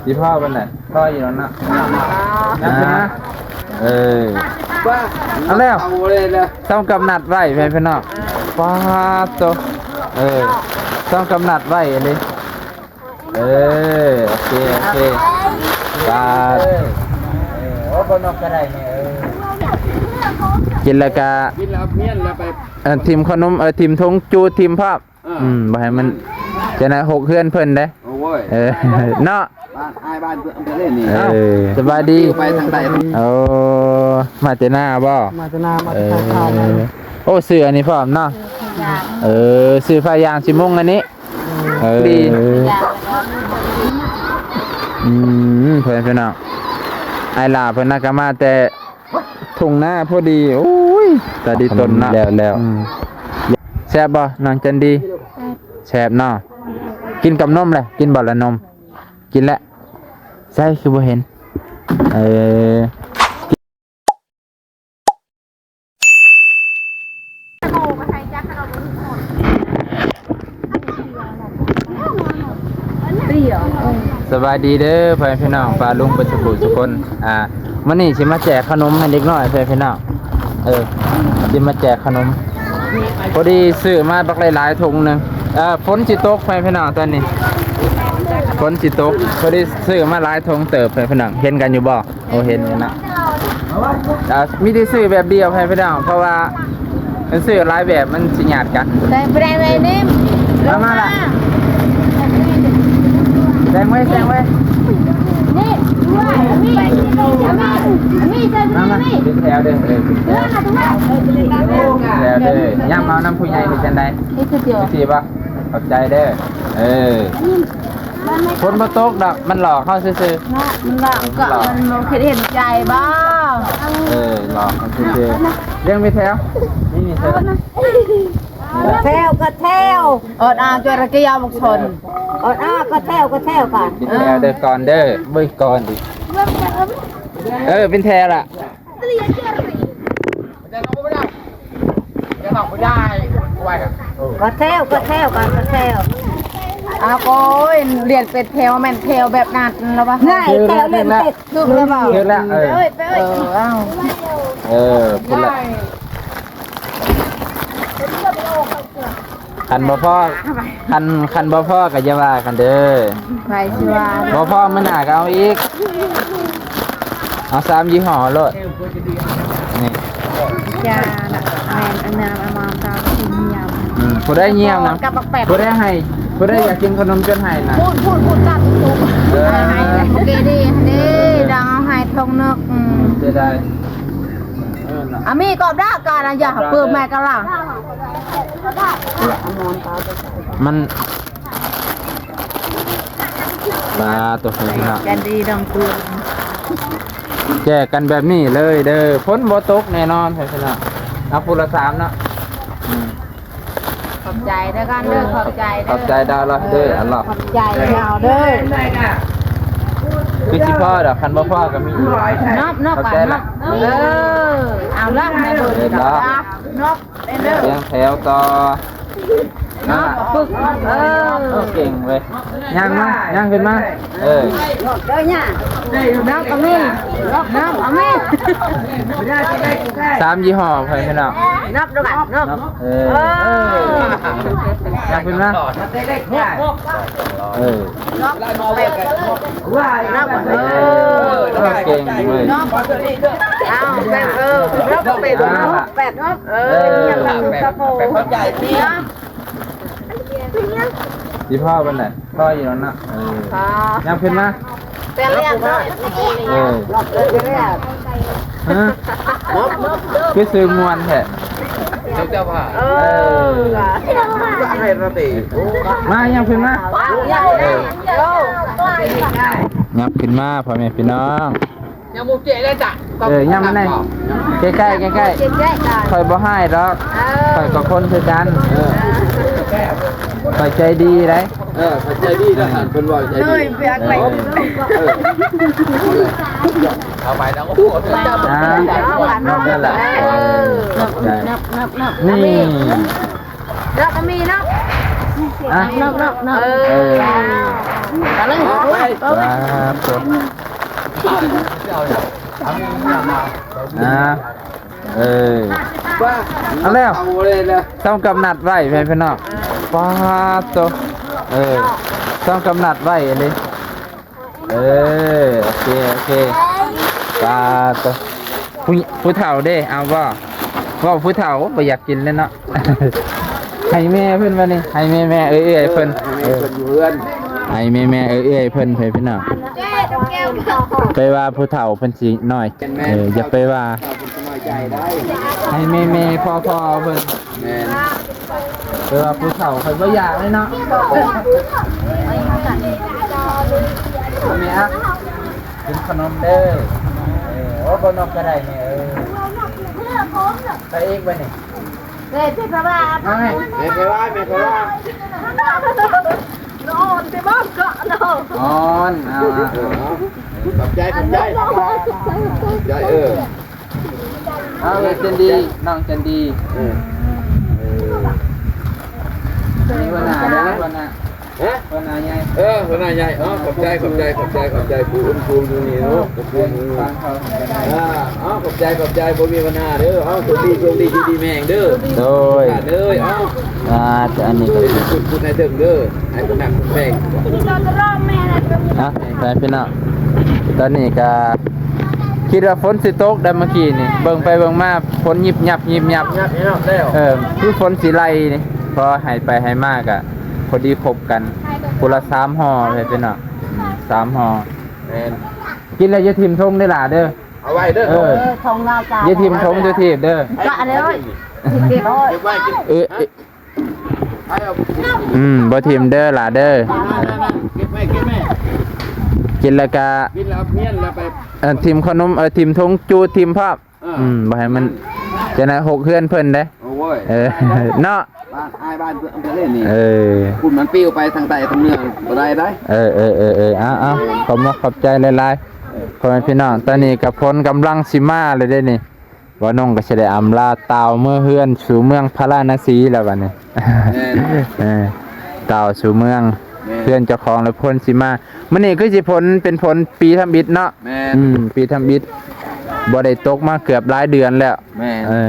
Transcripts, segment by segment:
ຊິພໍປານໃດ? ພໍຢູ່ແລ້ວເນາະ. ອ່າ ເອີ ເອົາແລ້ວ ເອົາເລີຍແຫຼະ ສ່ຳກັບນັດໄວ້ ແມ່ນພີ່ນ້ອງ. ປາດໂຕ ເອີ ສ່ຳກັບນັດໄວ້ອີ່ຫຼີ. ເອີ ໂອເຄ ໂອເຄ ບາດ ເອີ ໂອ້ ບໍ່ນົບກໍໄດ້ແມ່. ເອີ ກິນແລ້ວກະ ກິນແລ້ວເມຍນແລ້ວໄປ ເອີ ຖິ້ມຂະໜົມ ເອີ ຖິ້ມຖົງຈູດ ຖິ້ມພາບ. ເອີ ອືມ ບໍ່ໃຫ້ມັນ ຈັ່ງໃດ ຫົກເຮືອນເພິ່ນເດ້. ໂອ້ຍ ເອີ ເນາະ ບ້ານ ອ້າຍບ້ານເພິ່ນເດ້ນີ້. ເອີ ສະບາຍດີ ໄປທາງໃດ? ໂອ້ ມາແຕ່ນາບໍ່? ມາແຕ່ນາ ມາແຕ່ນາ. ເອີ ໂອ້ ຊື້ອັນນີ້ພ້ອມເນາະ. ເອີ ຊື້ຜ້າຢາງຊິມຸງອັນນີ້. ເອີ ດີ ອືມ ເພື່ອນພີ່ນ້ອງ ອ້າຍຫຼ້າເພິ່ນນະກະມາແຕ່ທົ່ງນາພໍດີ. ໂອ້ຍ ຕາດີຕົນເນາະ ແລ້ວໆ. ອືມ ແຊບບໍ່ນ້ອງຈັນດີ? ແຊບເນາະ. ກິນກັບນົມແຫຼະ ກິນບໍ່ລະນົມ? ກິນແຫຼະ. ໃສຄືບໍ່ເຫັນ? ເອີ ສະບາຍດີເດີພໍ່ແມ່ພີ່ນ້ອງ ປ້າລຸງເບິດສູ່ຜູ້ສູ່ຄົນ. ອ່າ ມື້ນີ້ຊິມາແຈກຂະໜົມໃຫ້ເດັກນ້ອຍ ພໍ່ແມ່ພີ່ນ້ອງ. ເອີ ຊິມາແຈກຂະໜົມ ພໍດີຊື້ມາບັກຫຼາຍໆ ຖົງໜຶ່ງ. ເອີ ຝົນຊິຕົກ ພໍ່ແມ່ພີ່ນ້ອງ ຕອນນີ້ຝົນຊິຕົກ ພໍດີຊື້ມາຫຼາຍຖົງເຕີບ ພໍ່ແມ່ພີ່ນ້ອງ ເຫັນກັນຢູ່ບໍ່? ໂອ ເຫັນຢູ່ເນາະ. ອ່າ ມີແຕ່ຊື້ແບບດຽວໃຫ້ພີ່ນ້ອງ ເພາະວ່າມັນຊື້ຫຼາຍແບບມັນຊິຍາດກັນ. ແບ່ງໄປແບ່ງໄວ້ນີ້ ມາ ມາລະ ແບ່ງໄວ້ ແບ່ງໄວ້ ນີ້ ມາ ມາ ເປັນແຖວເດີ ເອີ ເປັນແຖວ ເປັນແຖວເດີ. ຍາມເອົານຳຜູ້ໃຫຍ່ເຮັດຈັ່ງໃດ? ຈັ່ງຊີ້ບໍ່? ຂອບໃຈເດີ. ເອີ ຝົນບໍ່ຕົກດອກ ມັນຫຼອກເຮົາຊື່ໆ ເນາະ ມັນຫຼອກ ມັນຫຼອກ ກໍມັນບໍ່ຄິດເຫັນໃຈບໍ່? ເອີ ຫຼອກເຮົາຊື່ໆ. ລ້ຽງມີແຖວ ນີ້ ນີ້ແຖວ ແຖວກໍແຖວ ເອີ ອາ ຈະກະຍາບັກຊົນ ເອີ ອາ ກໍແຖວ ກໍແຖວກ່ອນ ເປັນແຖວເດີ ກ່ອນເດີ ເບິ່ງກ່ອນ. ເອີ ເປັນແຖວລະ. ກໍແຖວ ກໍແຖວ ກໍແຖວ. ອ້າວ ໂອ້ຍ ລຽນເປັນແຖວ ແມ່ນແຖວແບບນັ້ນລະວະ? ໄດ້ແຖວ ລຽນເປັນ ຖືກລະບໍ່? ຖືກແລ້ວ ເອີ ເອີ ເອົາ ເອີ ພຸ້ນລະ. ຄັນບໍ່ພໍ ຄັນ ຄັນບໍ່ພໍກໍຢ່າວ່າກັນເດີ. ໃຜຊິວ່າ? ບໍ່ພໍມື້ໜ້າກໍເອົາອີກ ເອົາສາມຍີ່ຫໍ້ໂລດ. ນີ້ ຈ້າ ແມ່ນອັນນາມາຕາຊິຢ້ຽມ. ອືມ ຜູ້ໃດຢ້ຽມນະ ກັບບັກແປກ ຜູ້ໃດໃຫ້ ຜູ້ໃດຢາກກິນຂະໜົມຈົນໃຫ້ນະ ພູ້ນ ພູ້ນ ພູ້ນ ກັບທຸກ ເອີ ໃຫ້ເກດີຫັ້ນເດ້ ດັງເອົາໃຫ້ທອງນຶກ. ອືມ ເສຍດາຍ. ອາມີກອບດາການະ ຢ່າເປີດແມ່ກະລະ ມັນ ປາໂຕ ພີ່ນ້ອງ ແກນດີດອງເກືອ ແຈກກັນແບບນີ້ເລີຍເດີ ຝົນບໍ່ຕົກແນ່ນອນ ພີ່ນ້ອງ. ເອົາຜູ້ລະສາມເນາະ. ອືມ ຂອບໃຈເດີກັນເດີ ຂອບໃຈເດີ ຂອບໃຈດາວລະເດີ ອັນລະ ຂອບໃຈດາວເດີ. ຄືຊິພໍດອກ ຄັນບໍ່ພໍກໍມີອີກ ນັບ ນັບ ຂອບໃຈລະ ເອີ ເອົາລະ ໃຫ້ເບີດ ເອີ ເນາະ ນັບ ເດີ ຮຽງແຖວຕໍ່ ນັບ ປຶກ ເອີ ເກັ່ງເວີຍ ຍ່າງມາ ຍ່າງຂຶ້ນມາ. ເອີ ເດີຍ່າ ນັບກໍມີ ນັບກໍມີ ສາມຍີ່ຫໍ້ ພໍ່ແມ່ພີ່ນ້ອງ ນັບ ນັບ ນັບ ເອີ ເອີ ຍັບຂຶ້ນມາ ເອີ ນັບ ນັບ ເອີ ເກັ່ງເວີຍ ເອົາແປດ ເອີ ນັບແປດ ເອີ ເອີ ຍັບຕະໂພນ ຊິພໍປານໃດ? ພໍຢູ່ແລ້ວເນາະ ເອີ ພໍ ຍັບຂຶ້ນມາ ແຕ່ລຽນເນາະ ເອີ ຮະ ຄືຊື່ມ່ວນແທ້ ເຈົ້າ ເອີ ເອີ ມາ ຍັບຂຶ້ນມາ ເອີ ຍັບຂຶ້ນມາ ພໍ່ແມ່ພີ່ນ້ອງ. ຍັງບໍ່ເຈະໄດ້ຈ້ະ ເອີ ຍັງມາແນ່ ໃກ້ໆ ໃກ້ໆ ຂ້ອຍບໍ່ຮ້າຍດອກ ເອີ ຂ້ອຍກໍຄົນຄືກັນ ເອີ ຂ້ອຍໃຈດີໄດ໋ ເອີ ຂ້ອຍໃຈດີນະ ເພິ່ນເວົ້າໃຈດີ ເອີ ເອົາໄປແລ້ວ ອ່າ ນັບນັ້ນແຫຼະ ເອີ ນັບ ນັບ ນັບ ນັບ ນີ້ ເນາະ ກໍມີເນາະ ອ່ະ ເອີ ເອີ ເອົາເລີຍ ເອົາເລີຍ ເອົາເລີຍ ອ່າ ເອີ ເອົາແລ້ວ ເອົາເລີຍນະ ຕ້ອງກຳນົດໄວ້ ພີ່ນ້ອງ ປາດໂຕ ເອີ ຕ້ອງກຳນົດໄວ້ອີ່ຫຼີ ເອີ ໂອເຄ ໂອເຄ ປາດໂຕ ຜູ້ ຜູ້ເຖົ້າເດ້ ເອົາບໍ່? ເວົ້າຜູ້ເຖົ້າບໍ່ຢາກກິນແລ້ວເນາະ ໃຫ້ແມ່ເພິ່ນບາດນີ້ ໃຫ້ແມ່ໆເອື້ອຍໆເພິ່ນ ເອີ ໃຫ້ແມ່ໆເອື້ອຍໆເພິ່ນ ພີ່ນ້ອງ ໄປວ່າຜູ້ເຖົ້າເພິ່ນຊິນ້ອຍ ເອີ ຢ່າໄປວ່າ ໃຫ້ແມ່ໆພໍ່ໆເພິ່ນ ແມ່ນ ແຕ່ວ່າຜູ້ເຖົ້າຂ້ອຍບໍ່ຢາກເລີຍເນາະ ແມ່ ກິນຂະໜົມເດີ ເອີ ໂອ້ ບໍ່ນົບກໍໄດ້ແມ່ເອີຍ ໃສ່ອີກບາດນີ້ ເອີ ເປັນເພາະວ່າ ມາແມ່ ແມ່ໄປວ່າ ແມ່ໄປວ່າ ນອນແຕ່ບ້ານກະເນາະ ນອນ ເອົາ ເອົາ ເອີ ເອົາ ຂອບໃຈ ຂອບໃຈ ຂອບໃຈ ເອີ ເອົາ ເອີ ຈັນດີ ນ້ອງຈັນດີ ເອີ ເອີ ຫົວໜ້າເດີ ຫົວໜ້າ ຮະ ຫົວໜ້າໃຫຍ່ ເອີ ຫົວໜ້າໃຫຍ່ ອໍ ຂອບໃຈ ຂອບໃຈ ຂອບໃຈ ຂອບໃຈ ຜູ້ອຸ້ມຊູງຢູ່ນີ້ເນາະ ຂອບຄຸນ ອ່າ ເອົາ ຂອບໃຈ ຂອບໃຈ ບໍ່ມີບັນຫາເດີ ເອົາ ໂຊກດີ ໂຊກດີ ຢູ່ດີມີແຮງເດີ ໂດຍ ເດີ ເອົາ ອ່າ ແຕ່ອັນນີ້ກໍ ເອີ ຂຶ້ນ ຂຶ້ນໃຫ້ເຖິງເດີ ໃຫ້ເພິ່ນຮັກເພິ່ນແພງ ອ່ະ ໄປພີ່ນ້ອງ ຕອນນີ້ກໍ ຄິດວ່າຝົນຊິຕົກໄດ໋ເມື່ອກີ້ນີ້ ເບິ່ງໄປເບິ່ງມາຝົນຍິບຍັບຍິບຍັບ ຍັບຢູ່ເນາະແລ້ວ ເອີ ຄືຝົນຊິໄລ່ນີ້ ພໍໃຫ້ໄປໃຫ້ມາກະພໍດີຄົບກັນ ຜູ້ລະສາມຫໍ່ເລີຍພີ່ນ້ອງ ອືມ ສາມຫໍ່ ແມ່ນ ກິນແລ້ວຢ່າຖິ້ມຖົງເດີຫຼ້າເດີ ເອົາໄວ້ເດີ ເອີ ເອີ ຖົງລາວຈ້າ ຢ່າຖິ້ມຖົງຢູ່ຖີບເດີ ກະເລີຍ ເກັບໄວ້ ເກັບໄວ້ ເອີ ເອີ ອືມ ບໍ່ຖິ້ມເດີຫຼ້າເດີ ເກັບໄວ້ ເກັບໄວ້ ກິນແລ້ວກະ ກິນແລ້ວເອົາເມຍນແລ້ວໄປ ເອີ ຖິ້ມຂະໜົມ ເອີ ຖິ້ມຖົງຈູດຖິ້ມພ້ອມ ເອີ ອືມ ບໍ່ໃຫ້ມັນ ຈັ່ງໃດຫົກເຮືອນເພິ່ນເດ້ ໂອ້ຍ ເອີ ເນາະ ບ້ານ ອ້າຍບ້ານເພິ່ນ ເພິ່ນເລີຍນີ້ ເອີ ພຸ້ນມັນປິວໄປທາງໃຕ້ທາງເໜືອບໍ່ໄດ້ໃດ ເອີ ເອີ ເອີ ເອີ ເອົາ ເອົາ ຂອບມຸກຂອບໃຈຫຼາຍໆ ເອີ ພໍ່ແມ່ພີ່ນ້ອງ ຕອນນີ້ກໍຝົນກຳລັງຊິມາແລ້ວເດ້ນີ້ ບ່າວນົງກໍຊິໄດ້ອຳລາຕ່າວເມືອເຮືອນສູ່ເມືອງພາລານະສີແລ້ວບັດນີ້ ແມ່ນ ເອີ ຕ່າວສູ່ເມືອງ ແມ່ນ ເຮືອນເຈົ້າຂອງແລ້ວຝົນຊິມາ ມື້ນີ້ຄືຊິຝົນເປັນຝົນປີທຳອິດເນາະ ແມ່ນ ອືມ ປີທຳອິດ ບໍ່ໄດ້ຕົກມາເກືອບຫຼາຍເດືອນແລ້ວ ແມ່ນ ເອີ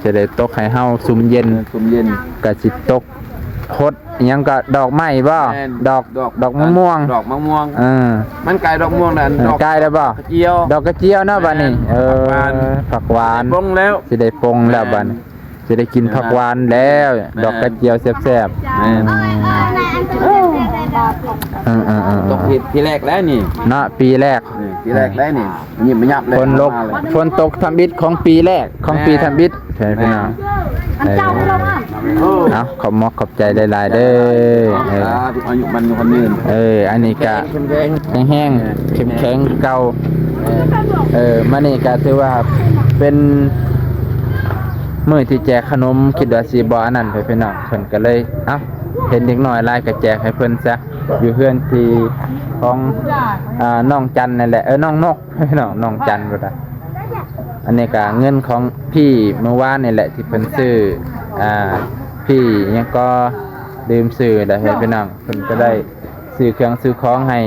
ຊິໄດ້ຕົກໃຫ້ເຮົາຊຸ່ມເຢັນ ເອີ ຊຸ່ມເຢັນ ກໍຊິຕົກ ຫົດຫຍັງກໍດອກໄມ້ບໍ່ ແມ່ນ ດອກ ດອກ ດອກມະມ່ວງ ດອກມະມ່ວງ ເອີ ມັນກາຍດອກມ່ວງນັ້ນ ເອີ ດອກ ກາຍແລ້ວບໍ່ ກະຈຽວ ດອກກະຈຽວເນາະ ແມ່ນ ບັດນີ້ ເອີ ຜັກຫວານ ສິໄດ້ປົ່ງແລ້ວ ສິໄດ້ປົ່ງແລ້ວບັດນີ້ ສິໄດ້ກິນຜັກຫວານແລ້ວ ແມ່ນ ດອກກະຈຽວແຊບໆ ແມ່ນ ອືມ ເອີໆໆໆ ຕົກທີ ທີແລກແລ້ວນີ້ ເນາະ ປີແລກ ນີ້ ປີແລກໄດ້ນີ້ ຍິບມະຍັບເລີຍ ຝົນຕົກ ຝົນຕົກທຳອິດຂອງປີແລກ ຂອງປີທຳອິດ ແມ່ນ ພີ່ນ້ອງ ເອີ ເອົາ ຂອບມຸກຂອບໃຈຫຼາຍໆເດີ ເອີ ອາຍຸໝັ້ນຂວັນຍືນ ເອີ ອັນນີ້ກະ ເຂັ້ມແຮງ ເຂັ້ມແຂງ ເອີ ເຂົ້ມແຂງຄືເກົ່າ ເອີ ມື້ນີ້ກະຖືວ່າເປັນມື້ທີ່ແຈກຂະໜົມ ຄິດວ່າຊິບໍ່ອັນນັ້ນ ພີ່ນ້ອງ ເພິ່ນກະເລີຍ ເອົ້າ ເຫັນເດັກນ້ອຍຫຼາຍກະແຈກໃຫ້ເພິ່ນຊະ ຢູ່ເຮືອນທີ່ຂອງ ອ່າ ນ້ອງຈັນນັ້ນແຫຼະ ເອີ ນ້ອງນົກ ນ້ອງ ນ້ອງຈັນພຸ້ນນະ ອັນນີ້ກະເງິນຂອງພີ່ມື້ວານນີ້ແຫຼະ ທີ່ເພິ່ນຊື້ ອ່າ ພີ່ຫຍັງກໍລືມຊື່ແລ້ວ ພີ່ນ້ອງ ເພິ່ນກໍໄດ້ຊື້ເຄື່ອງຊື້ຂອງໃຫ້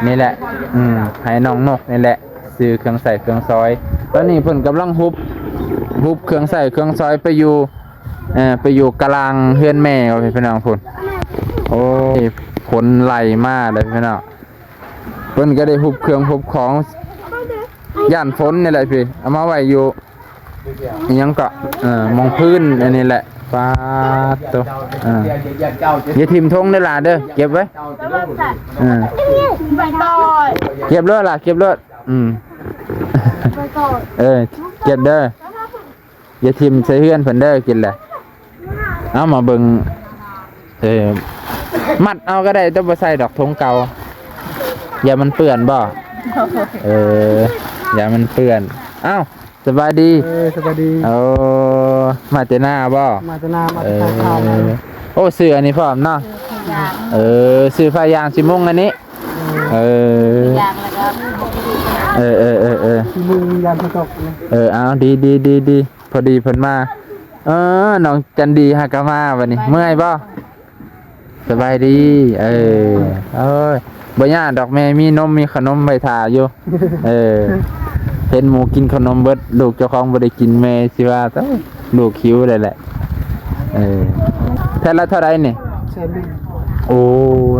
ນີ້ແຫຼະ ອືມ ໃຫ້ນ້ອງນົກນີ້ແຫຼະ ຊື້ເຄື່ອງໃຊ້ເຄື່ອງສອຍ ຕອນນີ້ເພິ່ນກຳລັງຮຸບ ຮຸບເຄື່ອງໃຊ້ເຄື່ອງສອຍໄປຢູ່ ເອີ ໄປຢູ່ກະລາງເຮືອນແມ່ ພີ່ນ້ອງພຸ້ນ ໂອ້ຍ ຝົນໄລ່ມາເດ້ພີ່ນ້ອງ ເພິ່ນກໍໄດ້ຮຸບເຄື່ອງຮຸບຂອງ ຢ້ານຝົນນີ້ແຫຼະພີ່ ເອົາມາໄວ້ຢູ່ ອີ່ຫຍັງເກາະ ເອີ ໝ່ອງພື້ນອັນນີ້ແຫຼະ ປາດໂຕ ເອີ ຢ່າຖິ້ມຖົງເດີຫຼ້າເດີ ເກັບໄວ້ ເອີ ເກັບໂລດຫຼ້າ ເກັບໂລດ ອືມ ເອີ ເກັບເດີ ຢ່າຖິ້ມໃສ່ເຮືອນເພິ່ນເດີ ກິນແຫຼະ ເອົາມາເບິ່ງ ເອີ ມັດເອົາກໍໄດ້ ແຕ່ບໍ່ໃສ່ດອກ ຖົງເກົ່າ ຢ້ານມັນເປື້ອນບໍ່? ເອີ ຢ້ານມັນເປື້ອນ ເອົ້າ ສະບາຍດີ ເອີ ສະບາຍດີ ໂອ້ ມາແຕ່ນາບໍ່? ມາແຕ່ນາ ມາແຕ່ ເອີ ທາງເຂົ້າ ໂອ້ ຊື້ອັນນີ້ພ້ອມເນາະ ເອີ ຊື້ຜ້າຢາງຊິມຸງອັນນີ້ ເອີ ເອີ ເອີ ເອີ ຊິມຸງຢາມຊິຕົກ ເອີ ເອົາ ດີ ດີ ດີ ພໍດີເພິ່ນມາ ເອີ ນ້ອງຈັນດີຫາກະມາບັດນີ້ ເມື່ອຍບໍ່? ສະບາຍດີ. ເອີ ໂອ້ຍ ບໍ່ຍາກດອກ ແມ່ມີນົມມີຂະໜົມໄວ້ຖ້າຢູ່. ເອີ ເຫັນໝູກິນຂະໜົມເບິດ ລູກເຈົ້າຂອງບໍ່ໄດ້ກິນ ແມ່ຊິວ່າ ເອີ ລູກຫິວແລ້ວແຫຼະ. ເອີ ແຜ່ນລະເທົ່າໃດນີ້? ແສນໜຶ່ງ. ໂອ້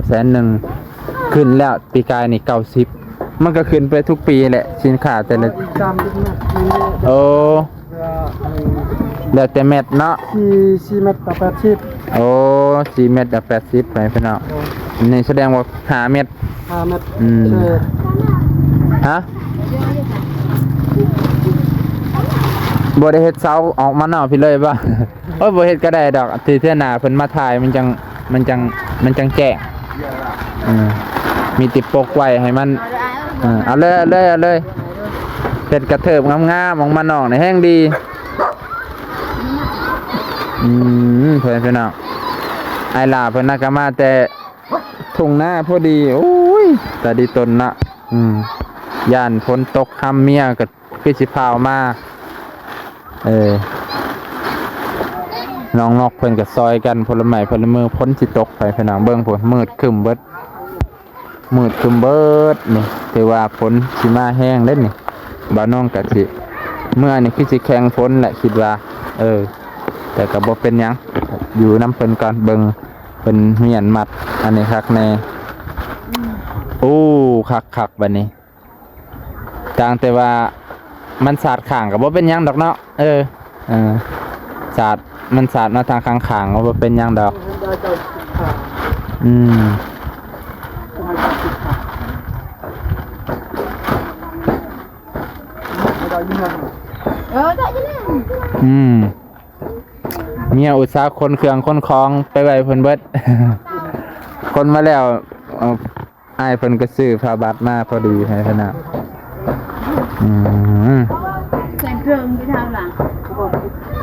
ແສນໜຶ່ງ ຂຶ້ນແລ້ວ. ປີກາຍນີ້ເກົ້າສິບ ມັນກໍຂຶ້ນໄປທຸກປີແຫຼະ ສິນຄ້າແຕ່ລະ ສາມສິບແມັດ. ໂອ້ ແລ້ວແຕ່ແມັດເນາະ. ສີ່ ສີ່ແມັດຕໍ່ແປດສິບ. ໂອ້ ສີ່ແມັດຕໍ່ແປດສິບ ໄປພີ່ນ້ອງ. ໂອ້ ນີ້ສະແດງວ່າຫ້າແມັດ. ຫ້າແມັດ. ອືມ ເອີ ຮະ ບໍ່ໄດ້ເຮັດເສົາອອກມານອກພີ້ເລີຍບໍ່? ໂອ້ຍ ບໍ່ເຮັດກໍໄດ້ດອກ ທີ່ເທື່ອໜ້າເພິ່ນມາຖ່າຍ ມັນຈັ່ງ ມັນຈັ່ງ ມັນຈັ່ງແຈ້ງ. ເອີ ມີຕິດປົກໄວ້ໃຫ້ມັນ. ເອີ ເອົາເລີຍ ເອົາເລີຍ ເອົາເລີຍ. ເຮັດກະເທີບງາມໆອອກມານອກນີ້ແຮງດີ. ອືມ ເພື່ອນພີ່ນ້ອງ ອ້າຍຫຼ້າເພິ່ນນະກໍມາແຕ່ທົ່ງນາພໍດີ. ໂອ້ຍ ຕາດີຕົນນະ. ອືມ ຢ້ານຝົນຕົກ ຄຳເມຍກໍຄືຊິພາວມາ. ເອີ ນ້ອງນົກເພິ່ນກໍຊ່ອຍກັນ ຄົນລະໄມ້ຄົນລະມື. ຝົນຊິຕົກໄປພີ່ນ້ອງ ເບິ່ງພຸ້ນ ມືດຄຶ້ມເບິດ ມືດຄຶ້ມເບິດນີ້. ຖືວ່າຝົນຊິມາແຮງເດ້ນີ້. ບ່າວນ້ອງກະຊິ ເມື່ອນີ້ຄືຊິແຂ່ງຝົນແຫຼະຄິດວ່າ. ເອີ ແຕ່ກໍບໍ່ເປັນຫຍັງ ຢູ່ນຳເພິ່ນກ່ອນ. ເບິ່ງເພິ່ນມ້ຽນມັດອັນນີ້ຄັກແນ່. ໂອ້ ຄັກໆ ບາດນີ້. ຕ່າງແຕ່ວ່າມັນສາດຂ້າງກໍບໍ່ເປັນຫຍັງດອກເນາະ. ເອີ ເອີ ສາດ ມັນສາດມາທາງຂ້າງໆ ກໍບໍ່ເປັນຫຍັງດອກ. ອືມ ເອີ ໄດ້ຢູ່ນະ. ອືມ ເມຍອຸດສ່າຂົນເຄື່ອງຂົນຂອງໄປໄວ້ເພິ່ນເບິດ. ຂົນມາແລ້ວ ເອີ ອ້າຍເພິ່ນກໍຊື້ຜ້າບັດມາພໍດີໃຫ້ເພິ່ນນະ. ອືມ ໃສ່ເຄື່ອງທີ່ເຮົາລະ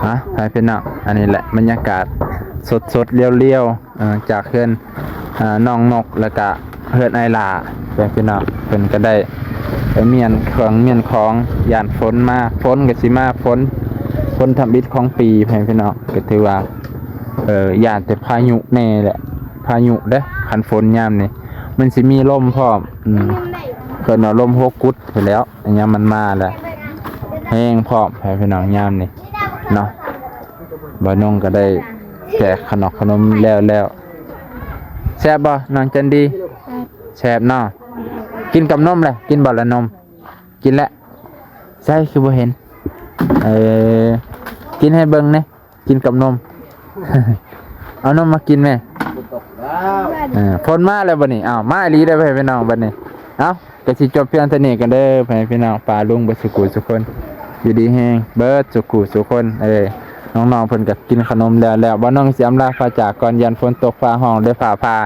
ຮະ ໃຫ້ພີ່ນ້ອງ. ອັນນີ້ແຫຼະບັນຍາກາດສົດໆ ລຽວໆ ເອີ ຈາກເຮືອນ ເອີ ນ້ອງນົກ ແລ້ວກະເຮືອນອ້າຍຫຼ້າ ເພື່ອນພີ່ນ້ອງ. ເພິ່ນກໍໄດ້ໄປມ້ຽນເຄື່ອງມ້ຽນຂອງ ຢ້ານຝົນມາ ຝົນກໍຊິມາ ຝົນ ຝົນທຳອິດຂອງປີ ເພື່ອນພີ່ນ້ອງ. ກໍຖືວ່າ ເອີ ຢ້ານແຕ່ພາຍຸແນ່ແຫຼະ ພາຍຸເດ້ ຄັນຝົນຍາມນີ້ ມັນຊິມີລົມພ້ອມ. ອືມ ເພິ່ນເອົາລົມຫົວກຸດພຸ້ນແຫຼ້ວ ຍາມມັນມາແລ້ວ ແຮງພ້ອມ ໃຫ້ພີ່ນ້ອງຍາມນີ້ເນາະ. ບ່າວນົງກໍໄດ້ແຈກຂະໜອກຂະໜົມແລ້ວແລ້ວ. ແຊບບໍ່ນ້ອງຈັນດີ? ແຊບເນາະ. ກິນກັບນົມແຫຼະ ກິນບໍ່ລະນົມ? ກິນແຫຼະ. ໃສຄືບໍ່ເຫັນ? ເອີ ກິນໃຫ້ເບິ່ງແດ່. ກິນກັບນົມ ເອົານົມມາກິນແມ່. ເອີ ຝົນມາແລ້ວບັດນີ້. ອ້າວ ມາອີ່ຫຼີເດີ້ ພໍ່ແມ່ພີ່ນ້ອງ ບັດນີ້. ເອົ້າ ກໍຊິຈົບພຽງເທົ່ານີ້ກັນເດີ້ ພໍ່ແມ່ພີ່ນ້ອງ ປ້າລຸງເບິດສູ່ຜູ້ສູ່ຄົນ ຢູ່ດີແຮງເບິດສູ່ຜູ້ສູ່ຄົນ. ເອີ ນ້ອງໆເພິ່ນກໍກິນຂະໜົມແລ້ວແລ້ວ ບ່າວນ້ອງຊິອຳລາພາຈາກກ່ອນ ຢ້ານຝົນຕົກຟ້າຮ້ອງ ຫຼື ຟ້າຜ່າ.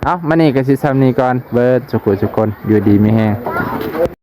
ເອົ້າ ມື້ນີ້ກໍຊິຊ່ຳນີ້ກ່ອນ ເບິດສູ່ຜູ້ສູ່ຄົນ ຢູ່ດີມີແຮງ.